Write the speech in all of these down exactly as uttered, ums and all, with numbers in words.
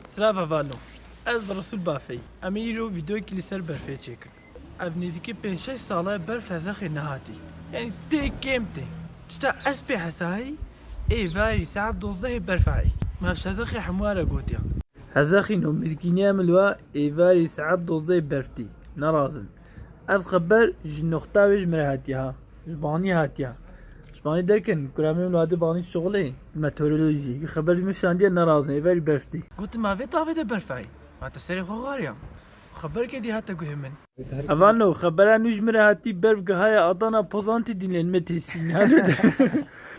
Silav hevalno. Ez Resûl Bafey. Em ê îro vîdeoyekî li ser berfê çêkin. Ev nêzîkî pênc şeş sal e berf li Hezexê nehatî. Yanî tê kêm tê. Tişta ez pê hesayî, êvarî saet dozdehê berf ayî. Me ev ji Hezexê hemû re gotiya. Hezexîno, mizgîniya min li we êvarî saet dozdehê berf tî. Nerazin. Ev xeber ji noxta wê ji min re hatiye ha. Ji Banî hatiye. Ji Banî derken, kura min li wadê Banî şixulê, meteorolojî. Xeber ji min şandiye, nerazin, êvarî berf tî. Gotim, ma vê tavê de berf ayî. Ma te serê xwe xariya. Xeberkê dî hate guhê min. Hevalno, xebera nû ji min re hatî, berf gihaye Adana, Pozantî, dînên me têsî.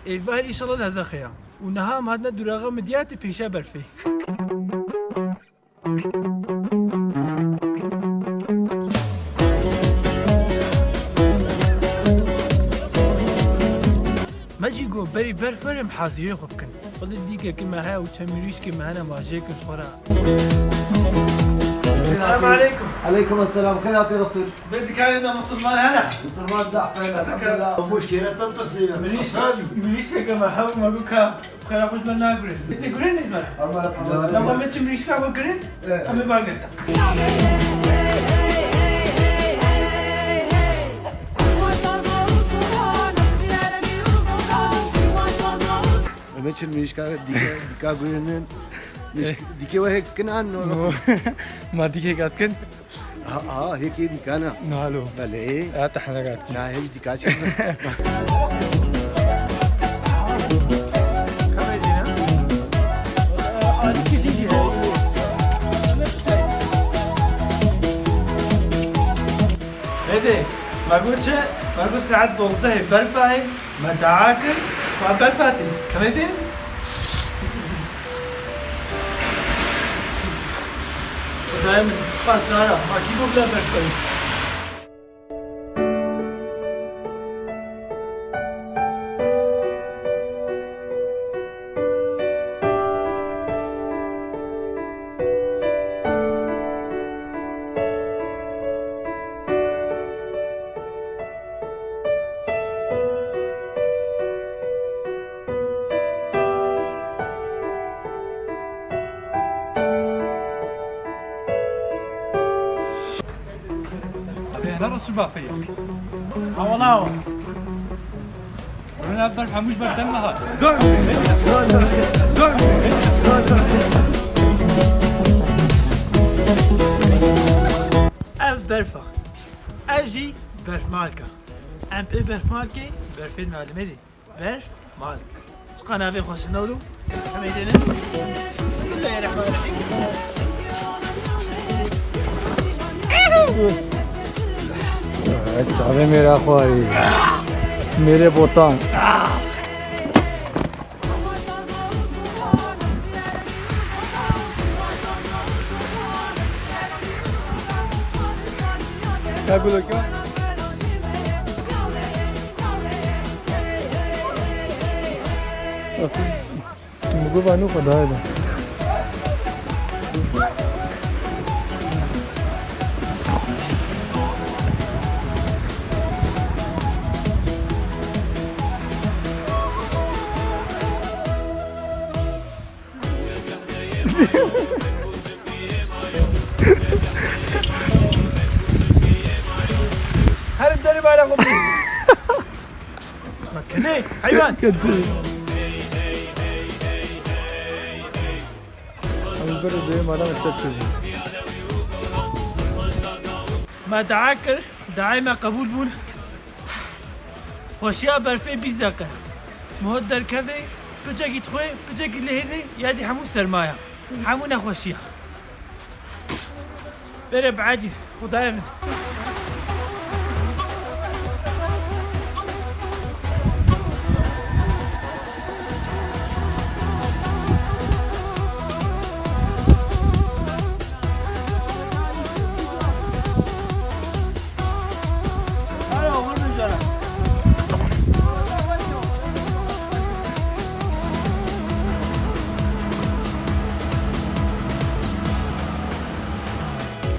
Êvarî înşallah li Hezexê ya. Û niha em hatine duraxa Midyatê pêşiya berfê. Me jî got berî berf were em haziriyê xwe bikin. Xwedê dîkekî me heye û çend mirîşkê me hene, ma jê kin xwe re. Selamun aleykum. Aleykum selam. Xêr hatî Resul. Vê dikanê de misilman hene? Misilman zehf hene, elhamdulillah. Xweş kêre te tirsê ya. Mirîş, mirîşkeke me hew me got ka. Xêra xwe ji me nagurê. Tê gurê nêz me. Ama, ama. Lama me çi mirîşka xwe girin, Evet. Em ê bagirta. Em ê çi mirîşka dîke, dîka gurê ne. Dîke we hek kin an, no, nasıl? Ma dîke kat kin. Ha, ha, hêkê dîkana. Nalo. Belê. Ya tehne kat. Na, hêj dîka çi? Hadi, ma got çi? Ma got saet dozdehê berf ayê. Me dua kir, ma berf hatî. Kemê tê? Xwedayê min, spas nara, ma kî got bila berf kewî? Abi, ne Resul Bafe'yi? Ha, valla o. Bunun ev berf hemû ji ber te nehat. Dön! Dön! Dön! Ev berf e. Ez jî berfmalk im. Em ê berfmalkê berfên me li me dî. Berfmalk. Çiqa navê xweş e, ne wilo? Em ê dênin. Bismillahirrahmanirrahîm. Evet, çavê mêra xwarî. Mêrê botan. Ya gulo kya? Mugu vanu Xwedayê de. Her derê bayrağı. Bak ne? Hayvan. Kötü. Abi böyle benim adam işte. Me dua kir, duayê me qebûl bûn. Xweşiya berfê bîst deqe. Muhit derkeve, piçekî dixwe, piçekî lê hêzê, ya dî hemû sermaya. Hemû nexweşiya. Bere biedî, Xwedayê min.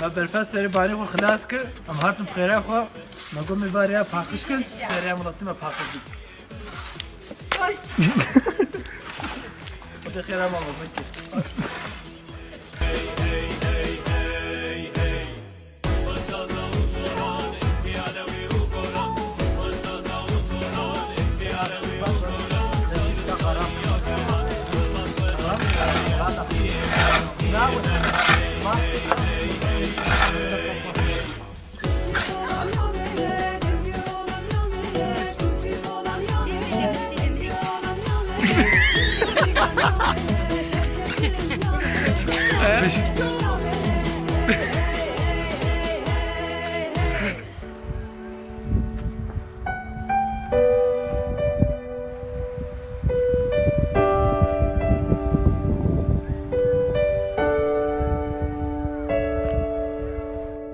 Me berfa serê banê xwe xilas kir, em hatin bi xêra xwe. Me got me barê ya paqij kin, berê ya miletî me paqij bik. Ay! Xwedê xêra me vekir.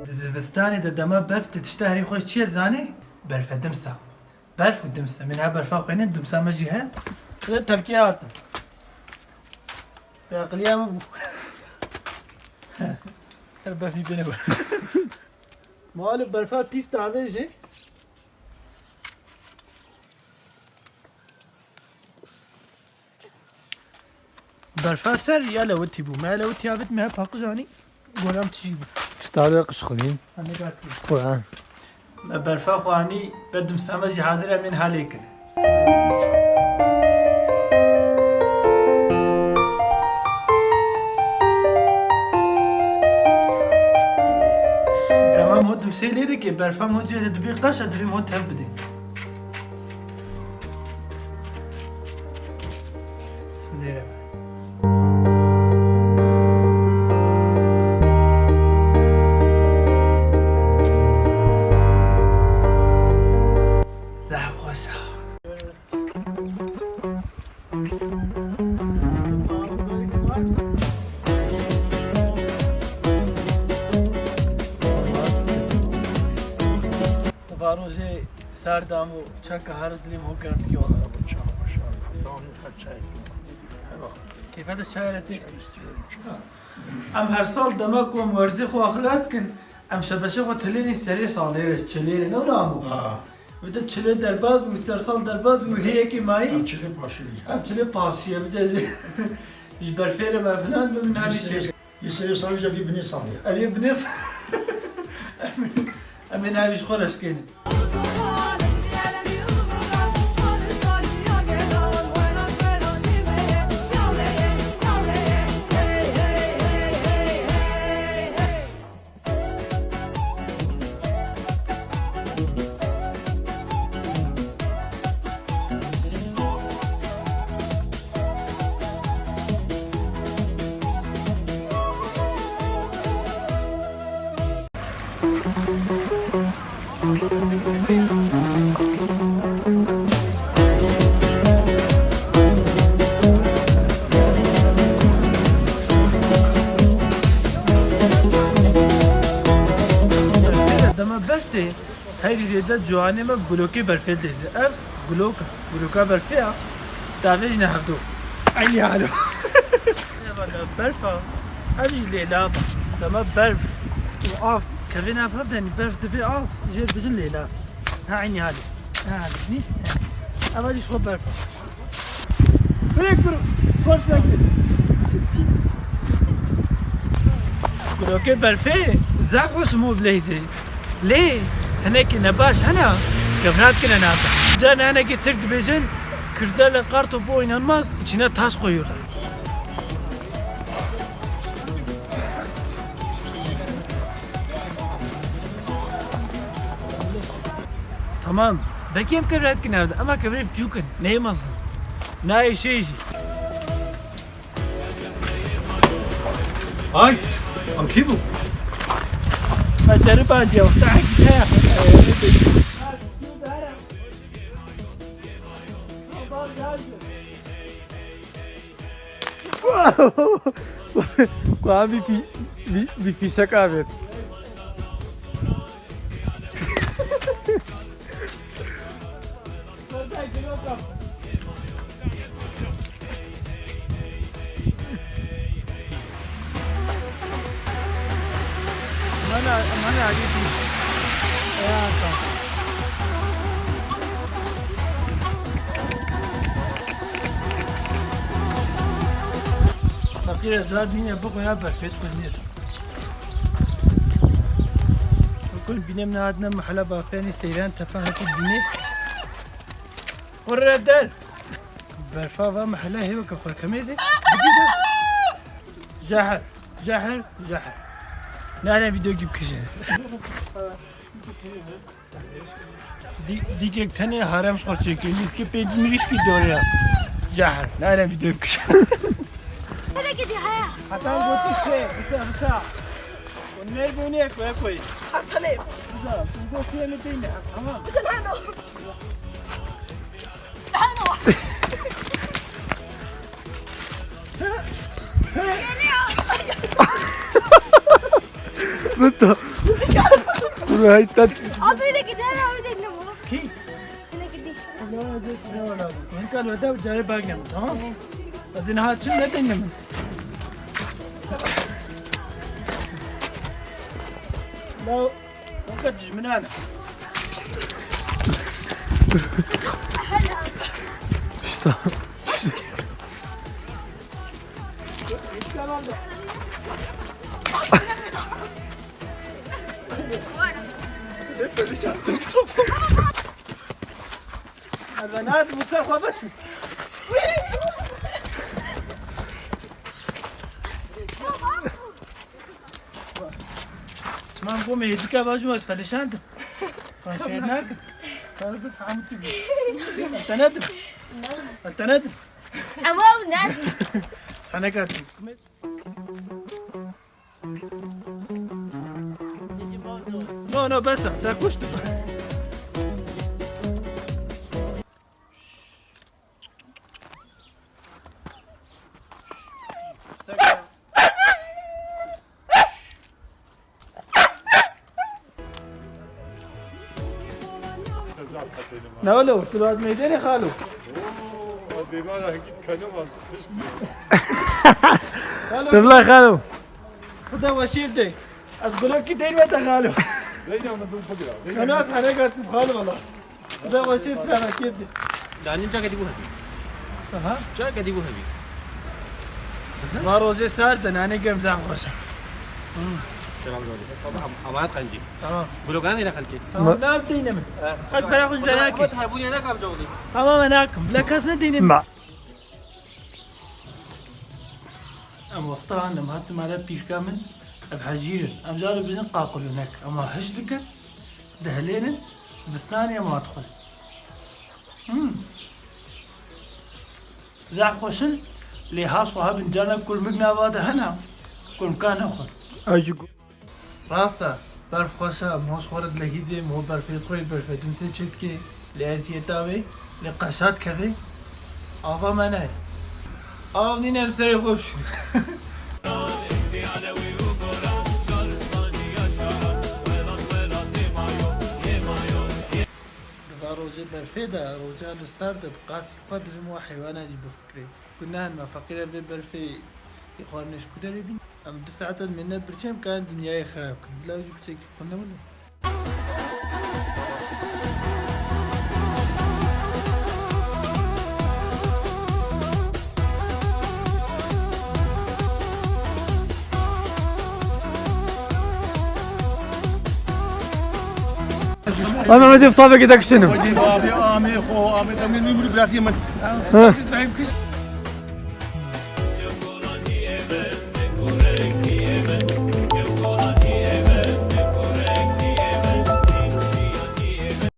Di zivistanê de dema berf tê, tişta herî xweş çi ye zanî? Berf e, dimsa. Berf û dimsa. Min ha berfa xwînin, dimsa me jî he. Li tevkê hatin. Bi aqiliya min bû. Her berfî bêne wer. Malê berfa pîs davêjê. Berfa ser ya lewitî bû. Me lewitî ya bit me hep paqij anî. Goram tijî bû. Stade qişxilîn. Em ê gatî. Quran. Me berfa xwe anî, be dimsa me jî hazir e, em ên halê kin. Dema mo dimsê lê dike, berfa mo cihê de dibê qeş e, divê mo tev bidê. Bismillahirrahmanirrahim. Zehf xweş e. Di barojê serdam û çeka her dilê min hûn germ dikê wala. Çawa, maşallah. Tamam, her çay. Eyvallah. Keyfe de çay re tê. Çay istiyorum, çay. Em her sal dema ku em werzê xwe xilas kin, em şebeşê xwe tilênî serê salê re, çilê re, ne wilo amo? Ha. Vide çilê derbaz bû, ser sal derbaz bû, hê yekê mayî. Ev çilê paşî. Ev çilê paşî ye, vide ji, ji berfê re me filan bi min Yê halî serê, çê. Yê serê salê jî vî binê salê. Ev yê binê sa-, em ê navî ji xwe re şikênin. Dema berf tê, herî zêde ciwanê me gulokê berfê didê. Ev gulok e. Guloka berfê ya. Davêjine hevdo. Eynî halo. Berfa. Ev jî lêlav e. Dema berf û av kevin ev hev de, berf divê av, jêr bijin lêlav. Ha, eynî halê. Ha, halê. Nî? Ev jî xwe berf e. Bêk bir, xweş vekir. Gulokê berfê zaf xweş û bileyzê. Lê hinekî nebaş hene, kevrat kine nata. Carna hinekî Tirk dibêjin, Kürtlerle kartopu oynanmaz, içine taş koyuyorlar. Tamam. Belkî em kevrat kin evde, ama kevrat biçûk in. Neyê mezin. Nayê şey jî. Ay, em kî bû? Becerî bence yok. Daha güzel. Ku em vî fî-, vî, vî fîşek avêt. Mana, mana, ya, ta. Cire zad nîne bixwe ya berfê dixwe nêz. Bikun bîne min hatine mehela bafenî seyran tepen hati bîne. Qurre der. Berfa va mehela hêwe ke xwe kemê de. Jehir, jehir, jehir. Nane video gibi kişi. Dî-, dîkek tenê harem xwe çêkir. Lîskê pêncî mirîşkî dore ya. Jehir. Nane video kişi. Hele gidi haya. Hatan gotiş şey. Hısa hısa. Onlar böyle koya koy. Hasan'ım. Hısa. Bu da suyunu değil mi? Tamam. Hısa hano. Hano. Bitti. Right, that Abi öyle gider abi de ne bu? Kim? Öyle gidiyor. Hinka lo da cari bagnem, tamam? Azin ha çim ne deneyim? Lo, hinka dijminan. İşte. Ben hadi Mustafa bak. Tamam, bu meyedika bacım az felişandım. Ben şey nakim. Ben bir hamut gibi. Altanedim. Altanedim. Ama o nerede? Sana kattım. No, no, bes, te kuştum. Ne oluyor? Surat meydene xalo. Zêbara git kanım az. Xalo. Dur lan xalo. Xuda weşîr de. Ez gulokî deyr ve te xalo. Deyna onu bin fikra. Kana sana kattım xalo valla. Xuda weşîr sana kedi. Danim caka dibu hevi. Aha. Caka dibu hevi. Ma roje sar de nane gem zam xoşa. Selam aleyküm. Tamam. Amanet kanci. Tamam. Gulokan yine kanci. Tamam. Ne yaptın yine mi? Hadi bana kuş bana ki. Harbun yana kamca oldu. Tamam, ben hakkım. Bile kas ne deneyim? Ma. Em westa em hatin mala pîrka min, ev hejîr in. Em jaro bizin qaqil û nek. Ema hiş dikin, dihilênin, visnanê ema dixwin. Hmm. Zehf xweş in, lê has wiha bin carna kurmik nava de hene, kurmika nexwin. Rast e, berf xweş e, em hos xwe re dilehî dê, em ho berfê xwe, berfê din sê çêdikê, lê eziyeta wê, lê qeşa dikevê, ava me nayê. Av nîne em serê xwe bişînin. Di va rojê berfê de, roja li ser de bi qasî xwe divê min wa heywana jî bifikirê. Guneh in me feqîr e vê berfê yê xwarinê ji ku derê bîn? Em du saet ez mê ne birçê em karin dinyayê xirab kin. Bila jî piçekî xwe ne wilo. Ana hadi fotoğrafı gidelim şimdi. Abi, abi, o, abi, tamam, ne bileyim, biraz yemin. Ha.